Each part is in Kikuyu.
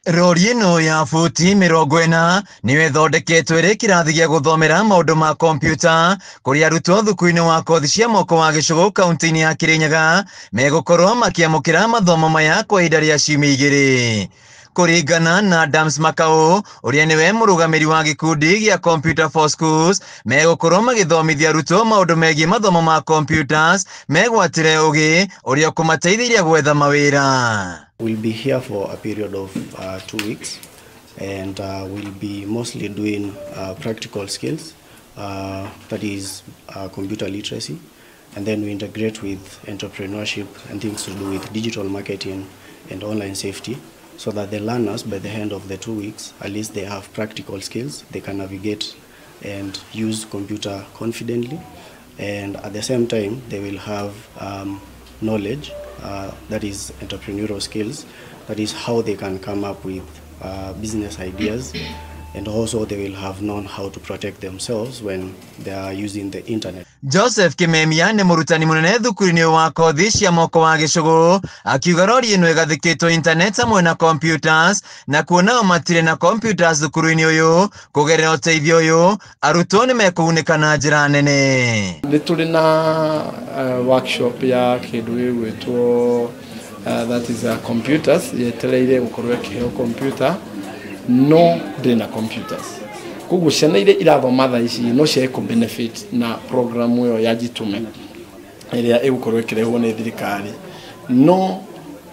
Rori ĩno ya buti 40 nĩyo ĩthondeketwo ĩrĩ kĩrathi gĩa gũthomera maũndũ ma kompiuta kũrĩa arutwo thukuru-inĩ wa kothi cia moko wa Gĩcũgũ kaunti-inĩ ya Kĩrĩnyaga megũkorwo makĩamũkĩra mathomo maya kwa ihinda rĩa ciumia igĩrĩ. Kũringana na Adams Makau ũrĩa nĩwe mũrũgamĩri wa gĩkundi gĩa Computer for Schools, megũkorwo magĩthomithia arutwo maũndũ megiĩ mathomo ma computers megwatĩre ũgĩ ũrĩa ũkũmateithĩrĩria gwetha mawĩra. We'll be here for a period of 2 weeks, and we'll be mostly doing practical skills, that is computer literacy, and then we integrate with entrepreneurship and things to do with digital marketing and online safety, so that the learners, by the end of the 2 weeks, at least they have practical skills, they can navigate and use computer confidently, and at the same time they will have knowledge, that is entrepreneurial skills, that is how they can come up with business ideas, and also they will have known how to protect themselves when they are using the internet. Joseph Kimemia nĩ mũrutani mũnene thukuru-inĩ wa kothi cia moko wa Gĩcũgũ akiuga rori ĩno ĩgathĩkĩtwo internet hamwe na computers, na kuona o matirĩ na computers thukuru-inĩ ũyũ, kũgerera ũteithio ũyũ arutwo nĩ mekũgunĩka na njĩra nene. Nĩ tũrĩ na workshop ya kĩndũ gĩgwĩtwo that is computers, yetereire gũkorwo ĩkĩheo computer, no ndĩrĩ na computers. Koguo ciana iria irathoma thaa ici no ciage kũ benefit na program ĩyo ya Jitume ĩrĩa ĩgũkorwo ĩkĩrehwo nĩ thirikari, no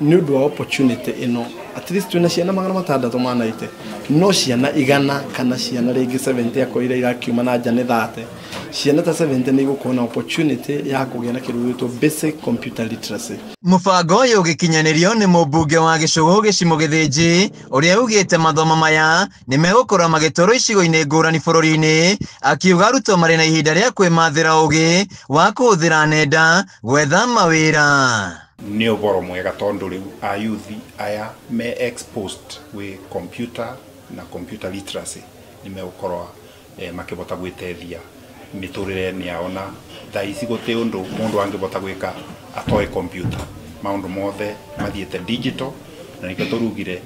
nĩ ũndũ wa opportunity ĩno at least twĩna ciana 690, no ciana 100 kana ciana rĩngĩ 70 akorwo iria irakiuma na nja nĩ 30, ciana ta 70 nĩ igũkorwo na opportunity ya kũgĩa na kĩndũ gĩgwĩtwo basic computer literacy. Mũbango ũyũ ũgĩkinyanĩrio nĩ mũmbunge wa Gĩcũgũ Gĩcimo Gĩthĩnji ũrĩa ugĩte mathomo maya nĩ megũkorwo magĩtwarwo icigo-inĩ ngũrani bũrũri-inĩ, akiuga arutwo marĩ na ihinda rĩa kwĩmathĩra ũgĩ wa kũhũthĩra nenda gwetha mawĩra. Nĩ ũhoro mwega tondũ rĩu ayuthi aya me exposed with computer na computer literacy nĩ megũkorwo makĩhota gwĩteithia mĩtũrĩre-inĩ yao, na thaa ici gũtirĩ ũndũ mũndũ angĩhota gwĩka atoĩ computer. Maũndũ mothe mathiĩte digital, na nĩkĩo tũrugire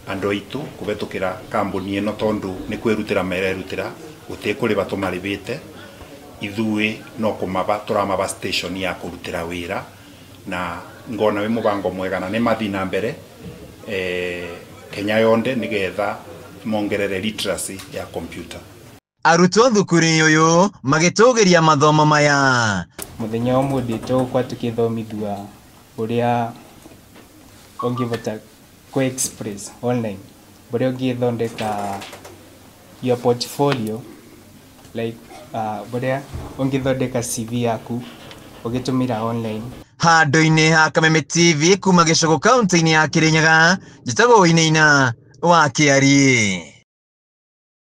andũ aitũ kũhetũkĩra kambuni ĩno tondũ nĩ kwĩrutĩra mererutĩra, gũtirĩ kũrĩba tũmarĩbĩte, ithuĩ no kũmaba tũramaba station ya kũrutĩra wĩra, na ngona wĩ mũbango mwega na nĩ mathiĩ na mbere Kenya yonde nĩgetha mongerere literacy ya computer. Arutwo thukuru-inĩ ũyũ magĩtũgĩria mathomo maya. Mũthenya wa ũmũthĩ tũgũkorwo tũkĩthomithua ũrĩa ũngĩhota kũ express online, ũrĩa ũngĩthondeka your portfolio, like ũrĩa ũngĩthondeka CV yaku ũgĩtũmĩra online. Handũ-inĩ ha Kameme TV kuma Gĩcũgũ kaunti-inĩ ya Kĩrĩnyaga, njĩtagwo Wainaina wa Kĩariĩ.